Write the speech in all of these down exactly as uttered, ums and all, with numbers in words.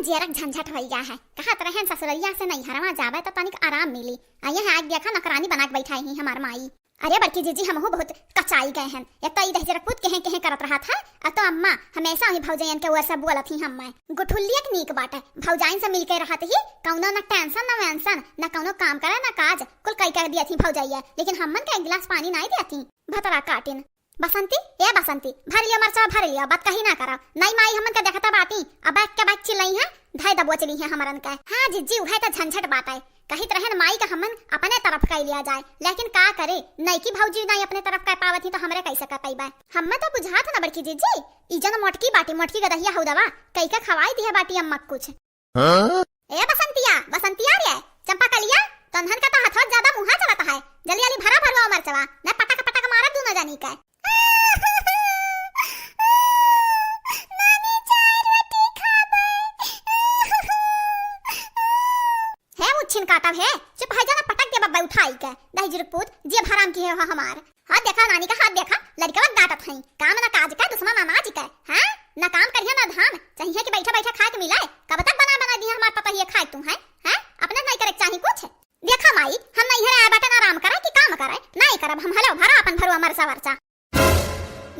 जियरक झंझट होइ गया है। कहत रहन ससुररिया से नैहरवा जाबे तो तनिक आराम मिली। आ यहाँ आके देखा नौकरानी बना के बैठाई ही हमार माई। अरे बड़की जीजी, हमहू बहुत कचाई गए हैं। एक तो ई दहिजरक पूत केहे केहे करत रहत है, आ तो अम्मा हमेशा वही भौजैयन के ओर से बोलत ही हम्मे। गुठुल्लिया के नीक बाटे, भौजाइन से मिलके रहत ही, कौनो न tension न वेंशन, न कौनो काम करे न काज, कुल कई कर दियत ही भौजैया, लेकिन हम्मन के एक गिलास पानी नाई दियत ही। भतरा काटिन। बसंती, ए बसंती, भर लियो मरचा, भर लियो, बात कही ना करो। नई माई हमन के देखता बाटी, अब बैठ के बैठ चिल्लाई है, धै दबोच ली है हमरन के। हाँ जीजी, उहे तो झंझट बाटे। कहित रहन माई का हमन अपने तरफ कइ लिया जाए, लेकिन का करे, नईकी भौजी नाई अपने तरफ कइ पावत ही तो हमरे कैसे कइ पइबे? हम्मे तो बुझात ना बड़की जीजी, ई जन मोटकी बाटी, मोटकी गदहिया हौदवा, कई का खवाई दिहे बाटी अम्मा कुछ। हाँ? ए बसंतिया, बसंतिया रे, चंपा कलिया, तन्हन का तो हथवा ज्यादा मुहा चलत है, जल्दी जल्दी भरा भरुआ मरचवा, न पटक पटक मारब दूनो जानी के। नानी, चाय रोटी खाबे। हे मुच्छिन काटब हे, चुप है जाना, पटक दे बब्बा उठाई के। दहिजर पूत, जे भराम की है हो हमार। हाथ देखा नानी का, हाथ देखा, लड़कवा डांटत हई। काम ना काज का, दुश्मन अनाज का। हाँ? ना काम करिया ना धाम, चाहिए कि बैठा बैठा खाए के मिले। कब तक बना बना दिया हमार पतोहिया खाए तू, हैं? हैं? अपने नहीं करे के चाही कुछ? देखा माई, हम नैहरे आए बाटे ना आराम करे कि काम करे? नहीं करब हम, हलो भरा अपन भरुआ मरचा वरचा।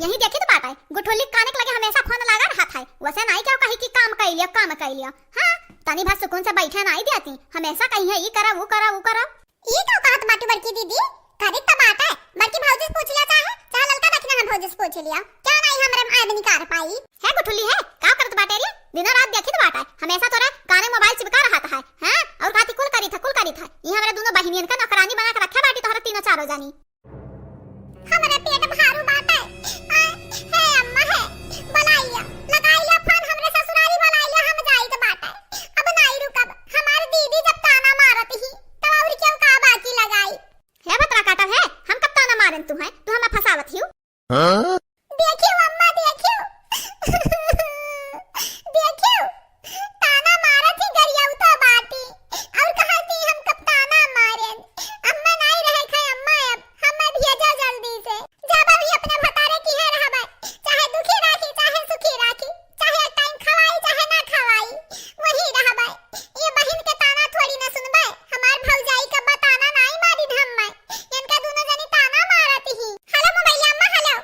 यही देखित बाटे, गुठुल्ली काने के लगे हमेशा फोन लगा रहत है। वैसे नाई केहू कही कि काम कइ लियो, काम कइ लियो। हाँ, तनी भर सुकून से बैठे नाई देती। हमेशा कही है, "ई करा, ऊ करा, ऊ करा।" ई का कहत बाटू बड़की दीदी? करित तो बाटे, बड़की भौजी से पूछ लिया चाहे, चाहे ललका दखिना हम भौजी से पूछ लिया। क्या नाई हमरे आदमी कार पाई? है गुठुल्ली है, का करत बाटे रे? दिनों रात देखित बाटे, हमेशा तोरे काने मोबाइल चिपका रहत है। हाँ, और काती कुल करित है, कुल करित है। ई हमरे दूनो बहिनियन का नौकरानी बना के रखे बाटी तोहरे तीनों चारों जानी। हमरे पेट भारू बाटे। आय, हे अम्मा हे, बोलाइया, लगाइया फोन हमरे ससुरारी बोलाइया, हम जाइत बाटे। अब नाई रुकब, हमार दीदी जब ताना मारत ही, तब और क्यों का बाकी लगाई? हे भतरा काटब हे, हम कब ताना मारन तू है, तू हमें फंसावत हियो। हाँ? देखियो अम्मा, देखियो। देखियो, ताना मारत ही गरियाउता बाटी। और कहत ही हम कब ताना मारेन। अम्मा नाई रहे खाए अम्मा, अब हमें भेजा जल्दी से। जब अभी अपने भतारे की है रहबे, चाहे दुखी राखी, चाहे सुखी राखी, चाहे एक टाइम खवाई, चाहे ना खवाई, वही रहबे। ये बहिन के ताना थोड़ी ना सुनबे। हमार भौजाई का बताना नाई मारिन हम्मे। इनका दोनों जनी ताना मारत ही। हेलो मोबाइल अम्मा, हेलो।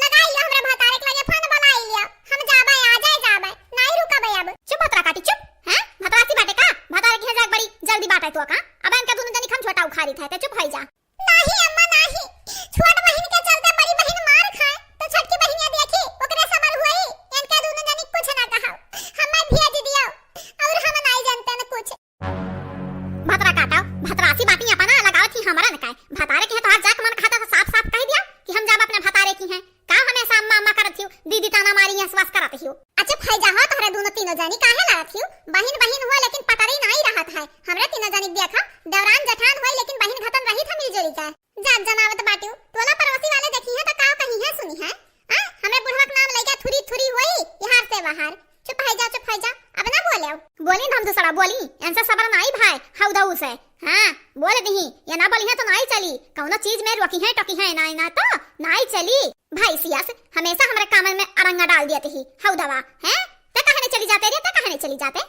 लगाई लियो हमरे भतारे के लगे फोन, बोलाई लियो। हम जाबे, आ जाए जाबे। नाई रुकबे अब। चुप भतरा काटी, चुप। हैं? भतरासी बाटे का? भतारे के यहाँ जाए बड़ी जल्दी बाटे तो का? अब इनका दोनों जनी हम छोटा उखाड़ी थे, ते चुप होई जा। नाही अम्मा, नाही। छोट बहिन के चलते बड़ी बहिन मार खाए, तो छोटकी बहिनिया देखी, ओकरे सबर हुई। इनका दोनों जनी कुछ ना कहा। हमें भेज दियो। और हम नाई जानते न कुछ। भतरा काटा, भतरासी बाटी अपना लगावत ही हमरा न काय। भतारे के है तोहार जाक मन खाता तो साफ साफ कह दिया कि हम जाब अपने भतारे की हैं। का हमेशा अम्मा अम्मा करत हियो, दीदी ताना मारी हंसवास करत हियो। अच्छा फैजा हो तोहरे दोनों तीनों जानी काहे लड़त हियो? बहिन बहिन हो लेकिन पटरी नाई रहत है। हमरे तीनों जानी देखा, देवरान जेठान होई लेकिन बहिन घतन रही था मिलजुली का। जात जनावत बाटू, टोला पड़ोसी वाले देखी है तो का कही है सुनी है। आ, हमरे बुढ़वा के नाम लइका थुरी थुरी होई, यहाँ से बाहर। चुप है जा, चुप है जा, अब ना बोले। बोली हम दूसरा बोली, इनसे सबर नाई भाई, हौदऊ से। हाँ, बोल दही, ये ना बोली है तो नाई चली, कौनो चीज में रोकी है टोकी है ना, ना तो नाई चली। भाई सियास हमेशा हमरे कामन में अरंगा डाल दिया ही, हौदवा, हैं? ते कहाँ नहीं चली जाते रे, ते कहाँ नहीं चली जाते?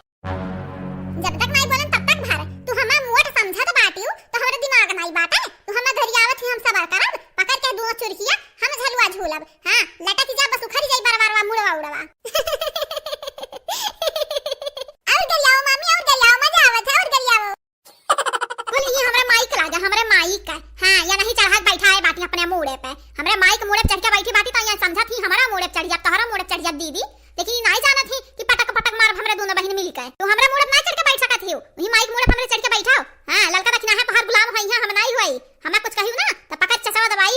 जब तक नाई बोलन तब तक भर। तू हमें मोट समझत बाटियो तो हमरे दिमाग नाई बाटे। तू हमें घरियावत ही हम सबर करब, पकड़ के दोनों चुरकिया हम झलुआ झूलब। हाँ, लटक जा बस उखड़ जाई बरवारवा मुड़वा उड़वा। और गरियाओ मामी, और गरियाओ, मजा आवत है, और गरियाओ। बोले ये हमरे माइक लागे, हमरे माइक। हाँ, ये नहीं चढ़ा के बैठा है बाटी अपने मूड़े पे। हमरे माइक मूड़े पे चढ़ के बैठी बाटी तो ये समझत ही हमारा मूड़े पे चढ़ जात, तोहरा मूड़े पे चढ़ जात दीदी। लेकिन ई नाई जानत ही कि पटक पटक मारब हमरे दोनों बहिन मिल के। तू हमरे मूड़े पे ना चढ़ के बैठ सकत हियो, वही माइक मूड़े पे हमरे चढ़ के बैठाओ। हाँ, ललका दखिना है तोहार गुलाम होई है, हम नाई होई। हमें कुछ कहियो ना तो पकड़ चचवा दबाई।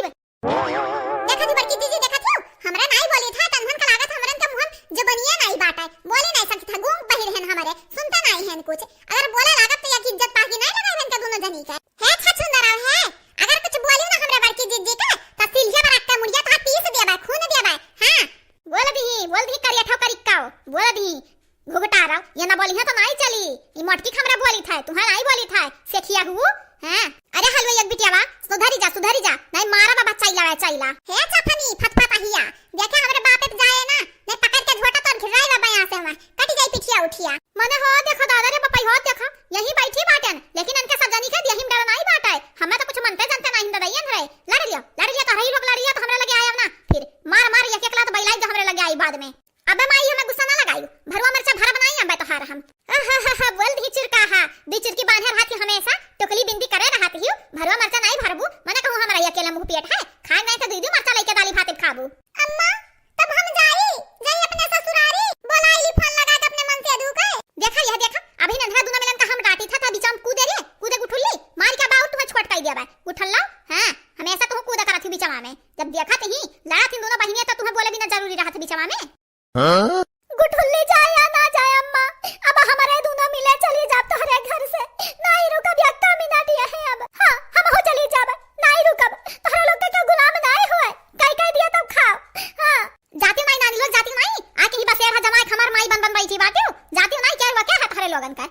देखत ही बड़की जीजी, देखत हियो, हमरा नाई बोली था, तनहन का लागत हमरन के मुहन जबनिया नाई बाटे, बोली नाई सकत है, गूंग बहिर हन हमरे, सुनते नाई हन कुछ। अगर बोले लागत तो एक इज्जत पाकी नाई लगाई हन के दोनों जनी के। हे छछुंदरा हे, अगर कुछ बोली ना हमरे बड़की जीजी के, तो सिल्हे बरक के मुड़िया तोहार पीस देबे, खून देबे। हाँ, बोल दही, बोल दही करिया ठो करिकाओ, बोल दही। घुघटा रहो, ये ना बोली है तो नाई चली। ई मोटकी हमरा बोली था, तुहे नाई बोली था, सेखिया हु। हाँ, अरे हलवा एक बिटिया बा, सुधरी जा, सुधरी जा, नाई मारा बाबा चैला रे चैला। हे चफनी, फतफत अहिया, देखे हमरे बापे पे जाए ना, नाई पकड़ के झोटा तोर खिर्राई बाबा यहाँ से हमार, कटी जाई पिठिया उठिया। मने हो देखो दादा रे बपई, हो देखो, यहीं बैठी बाटेन, लेकिन इनके सब जनी के दियही में डर नाई बाटे। हमें तो कुछ मनते जनते नाई ददइयन रे। लड़ लियो, लड़ लियो, तो हरही लोग लड़ लियो, तो हमरे लगे आयब ना। फिर मार मार एक एक लात बइलाई जो हमरे लगे आई बाद में। अबे माई, हमें गुस्सा ना लगाई, भरुआ मरचा भरा बनाई अबे तोहार हम। आहाहाहा, बोल दी चुरका हा, दी चुरकी बांधे रहत ही हमेशा, टुकली बिंदी करे रहत ही, भरुआ मरचा नाई भरबू, मने कहूँ हमरा अकेला मुँह पेट है, खाए नाई तो दीदी मरचा लेके दाली भात खाबू। अम्मा, तब हम जाई, जाई अपने ससुरारी, बोलाई ली फोन लगा के अपने मन से अदू के। देखा, यह देखा, अभी नन्हरा दूना मिलन का हम डांटी था, था बीचा में कूदे रे, कूदे गुठुल्ली, मार के बाऊ तुम्हें छोट कर दिया बा, उठल लो, हाँ, हमेशा तुम कूदा करत ही बीचवा में, जब देखा थी, लड़ा थी दोनों बहिनिया तो तुम्हें बोले बिना जरूरी रहत बीचवा में। हाँ? गुठुल्ली जाए या ना जाए अम्मा, अब हमरे दूनो मिले चली जाब तोहरे घर से। नाई रुकब यक्का मिनट यहे अब। हाँ, हमहू चली जाब, नाई रुकब। तोहरे लोग के क्यों गुलाम नाई होए? कई कई दिया तब खाओ। हाँ। जाती नाई नानी लोग, जाती नाई। आके ही बसेर है जमाए हमार माई बन बन बैठी बाटियो। जाती नाई, क्या हुआ, क्या है तोहरे लोगन का?